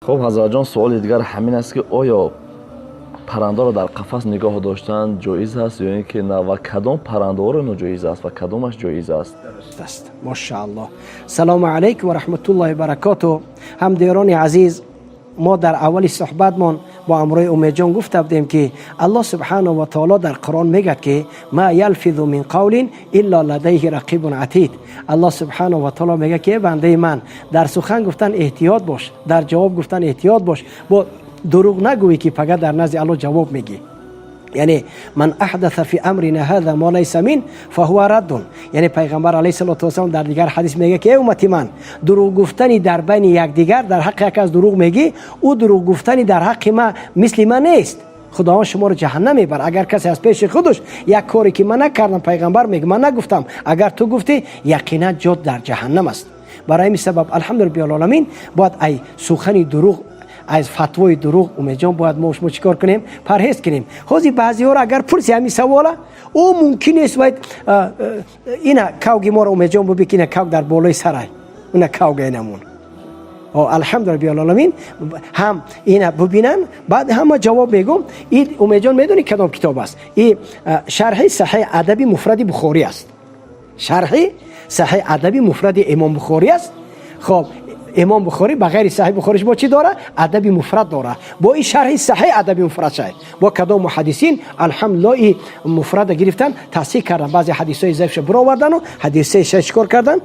Хуб, ҳазратҷон, суоли дигар ҳамин аст, ки оё паррандаро дар қафас нигоҳ доштан ҷоиз аст ё ин ки на, ва кадом паррандаҳоро ноҷоиз аст ва кадомаш ҷоиз аст? Дуруст аст, машааллоҳ. Салому алайкум ва раҳматуллоҳи баракоту. Ҳамдиёрони азиз, мо дар аввали суҳбатмон бо ҳамроҳи Умедҷон гуфта будем, ки Аллоҳ субҳанаҳу ва таоло дар Қуръон мегӯяд, ки ما يلفظ من قول إلا لديه رقيب عتيد. Аллоҳ субҳанаҳу ва таоло мегӯяд, ки э бандаи ман, дар сухан гуфтан эҳтиёт бош, дар ҷавоб гуфтан эҳтиёт бош, бо дурӯғ нагӯӣ, ки пага дар назди Аллоҳ ҷавоб мегӣ. Яъне من أحدث في أمرنا هذا ما ليس منه فهو رد. Яъне пайғамбар алайҳиссалоту вассалом дар дигар ҳадис мегӯяд, ки эй уммати ман, дурӯғ гуфтани дар байни якдигар, дар ҳаққи як аз дурӯғ мегӣ, ӯ дурӯғ гуфтани дар ҳаққи ма мисли ман нест, Худованд шуморо ҷаҳаннам мебарад. Агар касе аз пеши худаш як коре ки ман накардам, пайғамбар мег, ман нагуфтам, агар ту гуфтӣ, яқинан ҷот дар ҷаҳаннам аст. Барои ҳамин сабаб, алҳамдулиллоҳи, бояд ай сухани дурӯғ, аз фатвои дурӯғ, Умедҷон, бояд мо шумо чӣ кор кунем? Парҳез кунем. Ҳозир баъзеҳоро агар пурси ҳамин савола, ӯ мумкин нест вай ина кавги моро, Умедҷон, буби, ки ина кавг дар болои сарай, ина кавга инамун, алҳамдулиллоҳи, ҳам ина бубинан, баъд ҳама ҷавоб мегӯм. И Умедҷон, медонӣ кадом китоб аст? И шарҳи Саҳиҳ Адаби Муфради Бухорӣ аст, шарҳи Саҳиҳ Адаби Муфради Имом Бухорӣ аст. Хоб, Имом Бухорӣ ба ғайри Саҳиҳ Бухориш бо чӣ дора? Адаби Муфрад дора. Бо ин шарҳи Саҳиҳ Адаби Муфрад шай бо кадом муҳаддисин, алҳамдулилло, и муфрада гирифтан, тасҳиҳ кардан, баъзе ҳадисҳои заифша бировардану ҳадисҳои ша чикор кардан,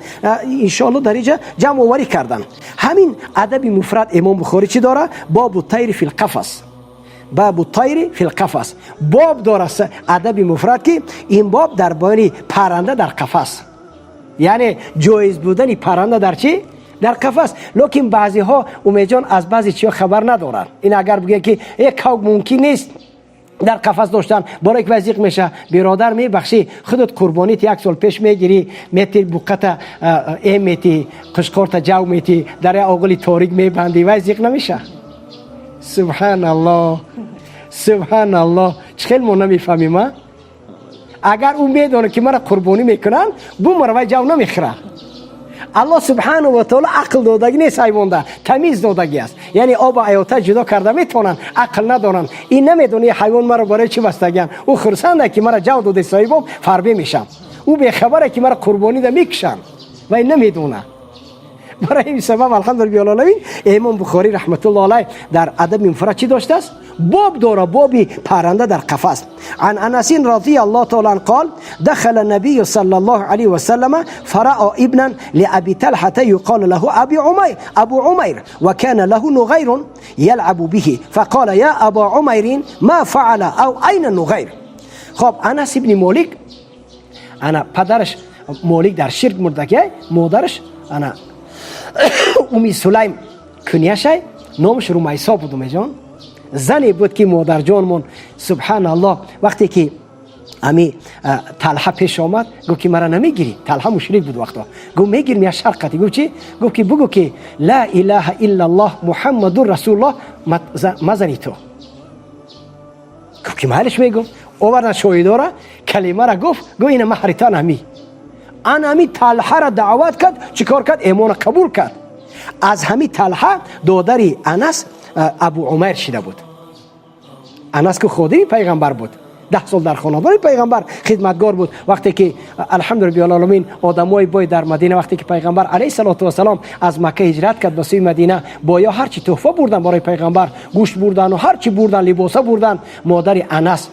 иншоалло, дар инҷа ҷамъоварӣ кардан. Ҳамин Адаби Муфрад Имом Бухорӣ чӣ дора? باب الطير في القفص, باب الطير في القفص боб дора Адаби Муфрад, ки ин боб дар баёни парранда дар қафас, яъне ҷоиз будани парранда дар чӣ? Дар қафас. Лекин баъзеҳо, Умедҷон, аз баъзе чиҳо хабар надоранд. Ин агар бигӯяд, ки э кавк мумкин нест дар қафас доштан, барое ки вай зиқ меша. Биродар, мебахшӣ, худат қурбонит як сол пеш мегирӣ, мети, буқата эм мети, қушқорта ҷав мети, дар як оғили торик мебандӣ, вай зиқ намеша? Субҳаналлоҳ, субҳаналлоҳ, чӣ хел мо намефаҳмем, а? Агар ӯ медонад, ки мара қурбонӣ мекунанд, бумара, вай ҷав намехӯрад. Аллоҳ субҳанаҳу ва таоло ақл додагӣ нест, ҳайвонда тамиз додагӣ аст, яъне оба аёта ҷудо карда метавонанд, ақл надоранд. Ин намедони ҳайвон маро барои чӣ бастагианд. Ӯ хурсанда, ки мара ҷав доде, соҳибом, фарбе мешам. Ӯ бехабаре, ки мара қурбонида мекушанд, вай намедонад. Барои ин сабаб, алҳамдулиллоҳи, Имом Бухорӣ раҳматуллоҳ алайҳ дар Адаби Муфрад чӣ доштааст? Боб дора, боби парранда дар қафас. عن أنس رضي الله تعالى عنه قال: دخل النبي صلى الله عليه وسلم فرأى ابنا لأبي طلحة يقال له أبي عمير أبو عمير، وكان له نغير يلعب به، فقال: يا أبا عمير، ما فعل أو أين النغير؟ خب، انس ابن مالک، ана падараш Молик дар ширк мурдагӣ, модараш ана Уми Сулайм куняшай, номаш Румайсо буд. Умеҷон, зане буд, ки модарҷонмон, субҳаналлоҳ, вақте ки ами Талҳа пеш омад, гуфт, ки мара намегирӣ? Талҳа мушрик буд вақто. Гуфт: «Мегирм, я шарқати». Гуфт: «Чӣ?» Гуфт, ки бугӯ, ки لا إله إلا الله محمد رسول الله, мазани ту. Гуфт, ки майлиш, мегум. Овардан шоҳидора, калимара гуфт, гуфт: «Ина маҳритан». Ами Талҳара даъват кард, чӣ кор кард? Эмона қабул кард. Аз ҳами Талҳа додари Анас Абу Умайр шида буд. Анас ки ходими пайғамбар буд, 10 сол дар хонадони пайғамбар хидматгор буд. Вақте ки, алҳамдулиллоҳи, одамои бой дар Мадина, вақте ки пайғамбар алайҳиссалоту вассалом аз Макка ҳиҷрат кард ба сӯи Мадина, боё ҳарчи тӯҳфа бурдан барои пайғамбар, гӯшт бурдану ҳарчи бурдан, либоса бурдан, модари Анас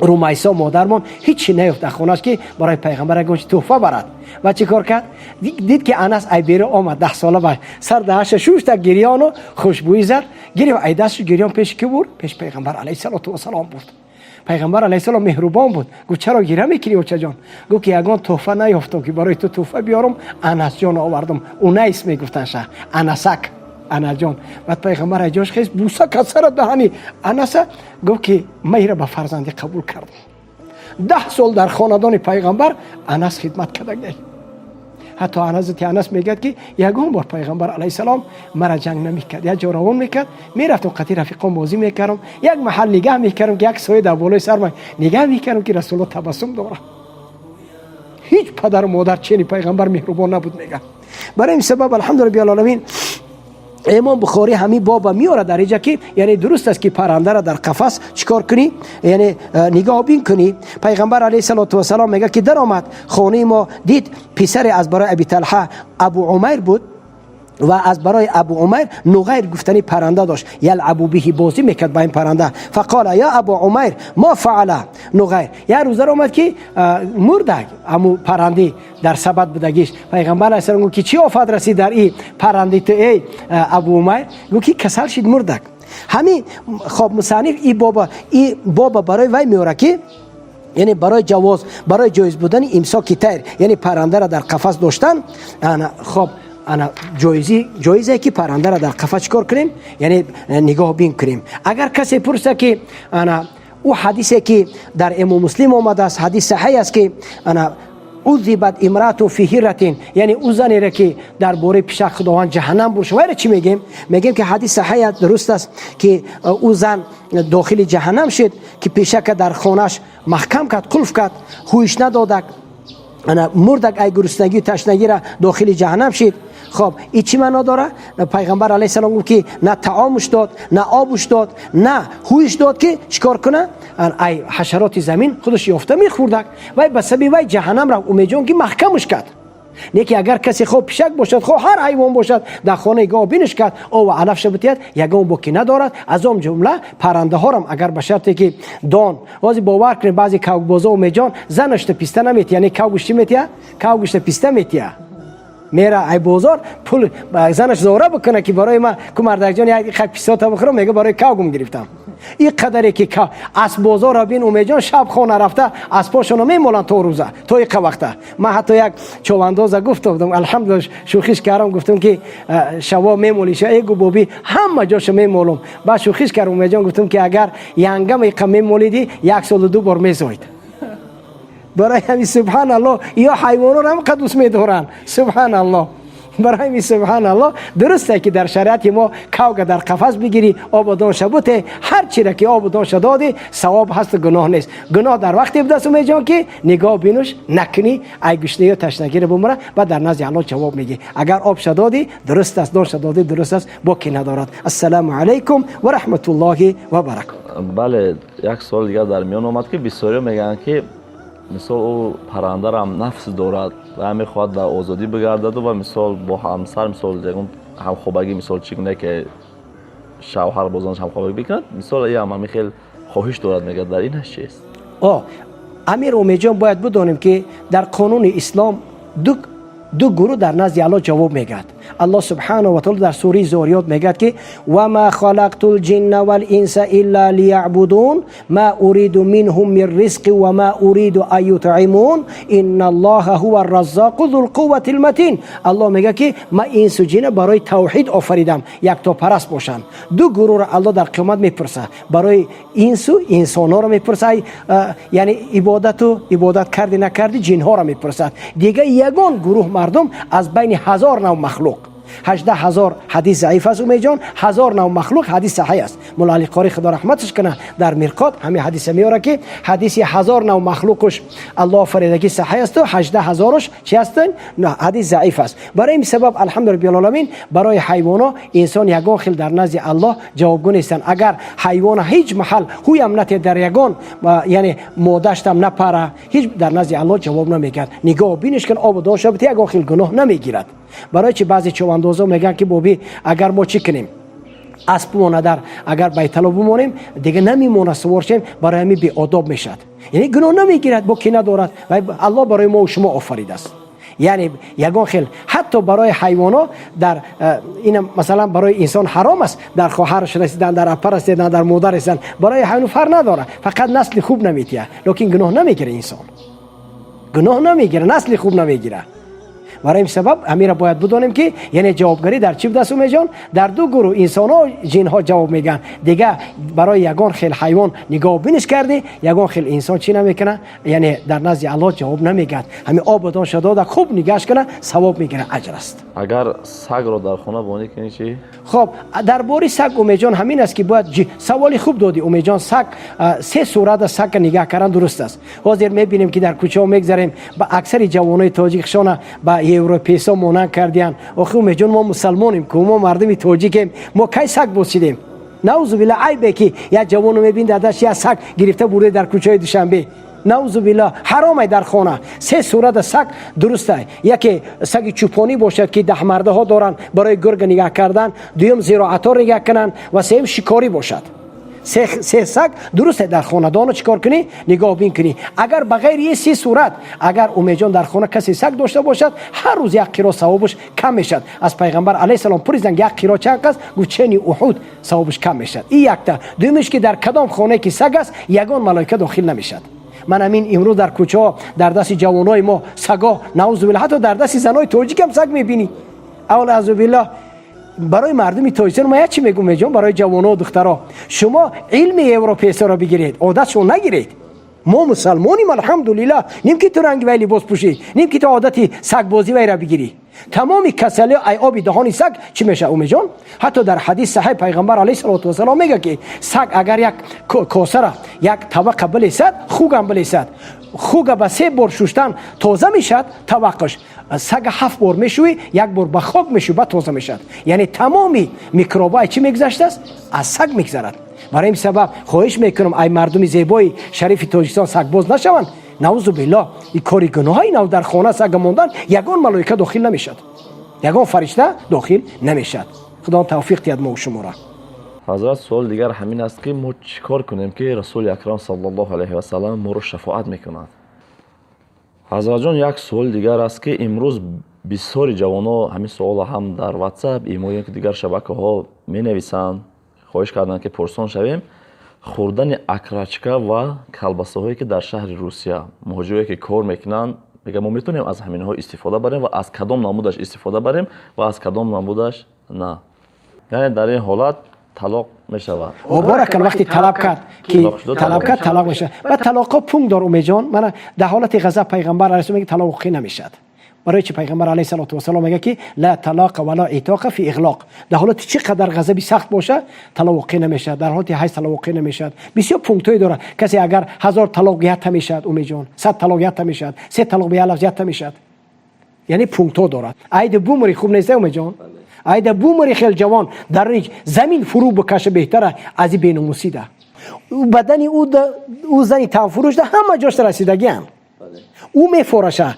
Румайсо, модармон, ҳичи наёфт дар хонаш, ки барои пайғамбар ягон чи тӯҳфа барад. Ва чӣ кор кард? Дид, ки Анас айберо омад, 10сола, ба сар даҳаша шушта, гирёну хушбӯӣ зад, гирифт ай дастшу, гирён пеши ки бурд? Пеш пайғамбар алайҳиссалоту вассалом бурд. Пайғамбар алайҳиссалом меҳрубон буд, гуфт: «Чаро гира мекунӣ, очаҷон?» Гуфт, ки ягон тӯҳфа наёфтам, ки барои ту тӯҳфа биёрам, Анасҷон овардам. Унайс мегуфтанд ша, Анасак, Анасҷон. Баъд пайғамбар айҷош хест, буса кард сара даҳани Анаса, гуфт, ки ман ира ба фарзандӣ қабул кардам. 10 сол дар хонадони пайғамбар Анас хидмат кардагай. Ҳатто ҳазрати Анас мегӯяд, ки ягон бор пайғамбар алайҳиссалом мара ҷанг намекард, як ҷо равон мекард, мерафтам, қати рафиқон бозӣ мекардам, як маҳал нигаҳ мекардам, ки як соя дар болои сарма, нигаҳ мекардам, ки Расулулло табассум дорад. Ҳеҷ падару модар чени пайғамбар меҳрубон набуд, мегӯяд. Барои ин сабаб, алҳамду рабби аламин. Имом Бухорӣ ҳамин боба меорад дар инҷа, ки яъне дуруст аст, ки паррандаро дар қафас чикор кунӣ, яъне нигоҳбин кунӣ. Пайғамбар алайҳиссалоту вассалом мегӯяд, ки даромад хонаи мо, дид писаре аз барои Аби Талҳа, Абу Умайр буд, ва аз барои Абу Умайр Нуғайр гуфтани парранда дошт. يلعب به, бозӣ мекард ба ин парранда. فقال يا أبا عمير ما فعل النغير. Як рӯза омад, ки мурда аму парранди дар сабат будагиш. Пайғамбар алайҳиссалом гуфт, ки чӣ офат расид дар и парранди ту, эй Абу Умайр? Гуфт, ки касал шид, мурдак. Ҳамин хоб мусанниф и боба барои вай меорад, ки яъне барои ҷавоз, барои ҷоиз будани إمساك الطير, яъне паррандаро дар қафас доштан. Ана хоб, ана ҷоизи, ҷоизе, ки паррандаро дар қафас чикор кунем, яъне нигоҳбин кунем. Агар касе пурса, ки ана ӯ ҳадисе, ки дар Имом Муслим омадааст, ҳадис саҳеҳ аст, ки ана عذبت امرأة في هرة, яъне ӯ занере, ки дар бораи пишак Худованд ҷаҳаннам бурш, вайра чӣ мегем? Мегем, ки ҳадис саҳеҳ, дуруст аст, ки ӯ зан дохили ҷаҳаннам шуд, ки пишака дар хонаш маҳкам кард, қулф кард, ҳуиш надодак. Ана мурдак, ай гуруснагию ташнагира дохили ҷаҳаннам шид. Хоб, и чӣ маъно дора? Пайғамбар алайҳиссалом гуфт, ки на таомуш дод, на обуш дод, на ҳуиш дод, ки чикор куна, ай ҳашароти замин худаш ёфта мехӯрдак. Вай ба сабаби вай ҷаҳаннам рафт, Умедҷон, ки маҳкамуш кард. Не ки агар касе, хо пишак бошад, хо ҳар ҳайвон бошад, дар хонаи гоҳбинаш кард, ова алафша битиҳад, ягон боки надорад. Аз он ҷумла паррандаҳорам, агар ба шарте ки дон. Ҳозир бовар кунед, баъзе кавкбозо, Умедҷон, занашта писта наметиҳ, яъне кавгӯш чӣ метиҳа? Кавгӯшта писта метиҳа. Мера ай бозор, пул занаш зора бикуна, ки барои ман ку, мардакҷон, як хак пистота бихӯрам. Мега, барои кавгум гирифтам. Ин қадаре ки асбозорро бин, Умедҷон, шаб хона рафта аспошоно мемоланд то рӯза, то иқа вақта. Ман ҳатто як човандоза гуфта будам, алҳамдулилла, шӯхиш кардам, гуфтам, ки шаво мемолиша? Э, гу, боби, ҳама ҷоша мемолум. Баъд шӯхиш кардам, Умедҷон, гуфтам, ки агар янгам иқа мемолидӣ, як солу ду бор мезоид. Барои ҳамин, субҳаналло, ё ҳайвонро ҳам қад дӯст медоранд, субҳаналло. Барои ҳамин, субҳаналло, дурусте, ки дар шариати мо кавга дар қафас бигирӣ, обу донша буте, ҳар чире ки обу донша додӣ, савоб ҳасту гуноҳ нест. Гуноҳ дар вақте будааст, Умедҷон, ки нигоҳ бинуш накунӣ, ай гушнаё ташнагиро бумра, баъд дар назди Аллоҳ ҷавоб мегӣ. Агар обша додӣ, дуруст аст, донша додӣ, дуруст аст, боки надорад. Ассалому алайкум ва раҳматуллоҳи ва баракату. Бале, як суол дигар дар миён омад, ки бисёриё мегӯянд, ки мисол ӯ паррандарам нафс дорад ва мехоҳад дар озодӣ бигардаду ва мисол бо ҳамсар, мисол ягон ҳамхобагӣ, мисол чӣ гуна ки шавҳар бо занаш ҳамхобагӣ бикунад, мисол иам ҳамин хел хоҳиш дорад, мегӯяд. Дар инаш чист? О амир, Умедҷон, бояд бидонем, ки дар қонуни ислом ду гурӯҳ дар назди Аллоҳ ҷавоб мегӯяд. Аллоҳ субҳанаҳу ва таъола дар сураи Зориёт мегӯяд, ки وما خلقت الجن والإنس إلا ليعبدون ما أريد منهم من رزق وما أريد أن يطعمون إن الله هو الرزاق ذو القوة المتين. Аллоҳ мегӯяд, ки ман инсу ҷина барои тавҳид офаридам, яктопараст бошанд. Ду гурӯҳро Аллоҳ дар қиёмат мепурсад. Барои инсу инсонҳоро мепурсад, яъне ибодату ибодат карди, накарди, ҷинҳоро мепурсад. Дигар ягон гурӯҳ мардум аз байни ҳазор нав махлуқ, 18,000 ҳадис заиф аст, Умедҷон, ҳазор нав махлуқ ҳадис саҳеҳ аст. Мулло Али Қори, Худо раҳматаш куна, дар Мирқот ҳамин ҳадиса меорад, ки ҳадиси ҳазор нав махлуқуш Аллоҳ офаридагӣ саҳеҳ асту 18,000-уш чи ҳастанд? Ҳадис заиф аст. Барои ин сабаб, алҳамду раббил, барои ҳайвоно инсон ягон хел дар назди Аллоҳ ҷавобгӯ нестанд. Агар ҳайвона ҳеҷ маҳал ҳуям нате, дар ягон, яъне модаштам напара, ҳеҷ дар назди Аллоҳ ҷавоб намегирад. Нигоҳ биниш кун, обу донша бите, ягон хел гуноҳ намегирад. Барои чи баъзе човандозо мегӯянд, ки боби, агар мо чӣ кунем, асп монадар, агар байтало бимонем, дига намемона сувор шем, барои ҳамин беодоб мешавад. Яъне гуноҳ намегирад, бо ки надорад. Аллоҳ барои мо шумо офаридааст. Яъне ягон хел ҳатто барои ҳайвоно дар ина, масалан, барои инсон ҳаром аст дар хоҳараш расидан, дар апа расидан, дар модар расидан, барои ҳайвон фарқ надорад. Фақат насли хуб наметиҳад, лекин гуноҳ намегира. Инсон гуноҳ намегира, насли хуб намегира. Барои ин сабаб ҳамира бояд бидонем, ки яъне ҷавобгарӣ дар чӣ будааст, Умедҷон? Дар ду гурӯҳ, инсонҳо, ҷинҳо ҷавоб мегӯянд. Дига барои ягон хел ҳайвон нигоҳ биниш кардӣ, ягон хел инсон чӣ намекунад, яъне дар назди Аллоҳ ҷавоб намегӯяд. Ҳамин ободон дода, хуб нигоҳш кунад, савоб мегирад, аҷр аст. Агар сагро дар хона бонӣ кунӣ, чӣ? Хоб, дар бори саг, Умедҷон, ҳамин аст, ки бояд, саволи хуб додӣ, Умедҷон. Саг се сурата сагка нигаҳ кардан дуруст аст. Ҳозир мебинем, ки дар кӯчаҳо мегзарем, ба аксари ҷавонои тоҷик хишона ба Европейсо монанд кардиян. Охи, Умедҷон, мо мусалмонем ку, мо мардуми тоҷикем, мо кай саг босидем? Наузубилла, айбе ки як ҷавоно мебин, дар дашт як саг гирифта бурда дар кӯчаи Душанбе. Наузубилла, ҳаромай. Дар хона се сурата саг дурустай: яке саги чӯпонӣ бошад, ки даҳмардаҳо доранд барои гурга нигаҳ кардан, дуюм зироатҳо нигаҳ кунанд ва сеюм шикорӣ бошад. Се саг дурусте дар хонадоно чӣ кор кунӣ? Нигоҳбин кунӣ. Агар ба ғайри ин се сурат, агар, Умедҷон, дар хона касе саг дошта бошад, ҳар рӯз як қиро савобаш кам мешавад. Аз пайғамбар алайҳиссалом пурсиданд, як қиро чанд аст? Гуфт, чени Уҳуд савобаш кам мешавад. И якта. Дуюмиш, ки дар кадом хонае ки саг аст, ягон малоика дохил намешавад. Ман ҳамин имрӯз дар кӯчаҳо, дар дасти ҷавонои мо саго, наузубилла, ҳатто дар дасти занои тоҷикам саг мебинӣ, аузубилла. Барои мардуми Тоҷикистон ма як чӣ мегӯм, меҷон, барои ҷавоно, духтаро: шумо илми европейсоро бигиред, одатшон нагиред. Мо мусалмоним, алҳамдулиллаҳ. Ним ки ту ранги вай либос пӯшӣ, ним ки ту одати сагбозӣ вайра бигирӣ. Тамоми касалиҳо ай оби даҳони саг чӣ мешавад, Умеҷон. Ҳатто дар ҳадис саҳеҳ пайғамбар алайҳиссалоту вассалом мега, ки саг агар як косара, як табақа билесад, хугам билесад, хуга ба се бор шуштан тоза мешавад табақаш, сага ҳафт бор мешӯӣ, як бор ба хок мешӯӣ, ба тоза мешавад. Яъне тамоми микробҳо чӣ мегузаштааст? Аз саг мегузарад. Барои ин сабаб хоҳиш мекунам, ай мардуми зебои шарифи Тоҷикистон, сагбоз нашаванд. Наузу биллоҳ, ин кори гуноҳи нав. Дар хона сага мондан, ягон малоика дохил намешавад, ягон фаришта дохил намешавад. Худо тавфиқ диҳад мо шуморо. Ҳазрат, суоли дигар ҳамин аст, ки мо чӣ кор кунем, ки Расули Акрам саллаллоҳу алайҳи васалам моро шафоат мекунад? Ҳазратҷон, як суоли дигар аст, ки имрӯз бисёри ҷавонҳо ҳамин суолро ҳам дар Ватсап, имо ё ки дигар шабакаҳо менависанд, хоҳиш карданд, ки пурсон шавем: хӯрдани окорочка ва колбасаҳое, ки дар шаҳри Русия муҳоҷирое ки кор мекунанд, мегӯяд, мо метавонем аз ҳаминҳо истифода барем ва аз кадом намудаш истифода барем ва аз кадом намудаш на? Яъне дар ин ҳолат талоқ мешавад? Боракал, вақте талаб кард, ки талаб кард, талоқ мешавад. Ва талоқҳо пункт дор, Умедҷон. Мана, дар ҳолати ғазаб пайғамбар алайҳи мега, талоқ воқеъ намешавад. Барои чи? Пайғамбар алайҳиссалоту вассалом мега, ки ла талоқа вала итоқа фи иғлоқ. Дар ҳолати чӣ қадар ғазаби сахт боша, талоқ воқеъ намешавад. Дар ҳолати ҳайз талоқ воқеъ намешавад. Бисёр пунктҳое дорад. Касе агар 1000 талоқ ятта мешавад, Умедҷон, 100 талоқ ятта мешавад, се талоқ ба як лафз ятта мешавад. Яъне пунктҳо дорад. Айда бумри хуб неста, Умедҷон, айда бумри хел ҷавон дар замин фурӯ бикаша беҳтара аз и беномусида. Бадани ӯ зани танфурӯшда ҳама ҷошта расидагиам, ӯ мефораша,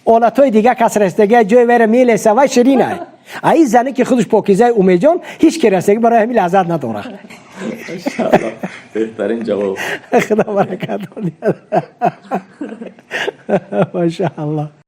олатҳои дига кас расидагия, ҷои вайра мелеса, вай ширина. А ин зане ки худаш покизаи, Умедҷон, ҳеҷ ки расидагӣ барои ҳамин лаззат надорад. Беҳтарин ҷавоб. Худо баракат. Машааллоҳ.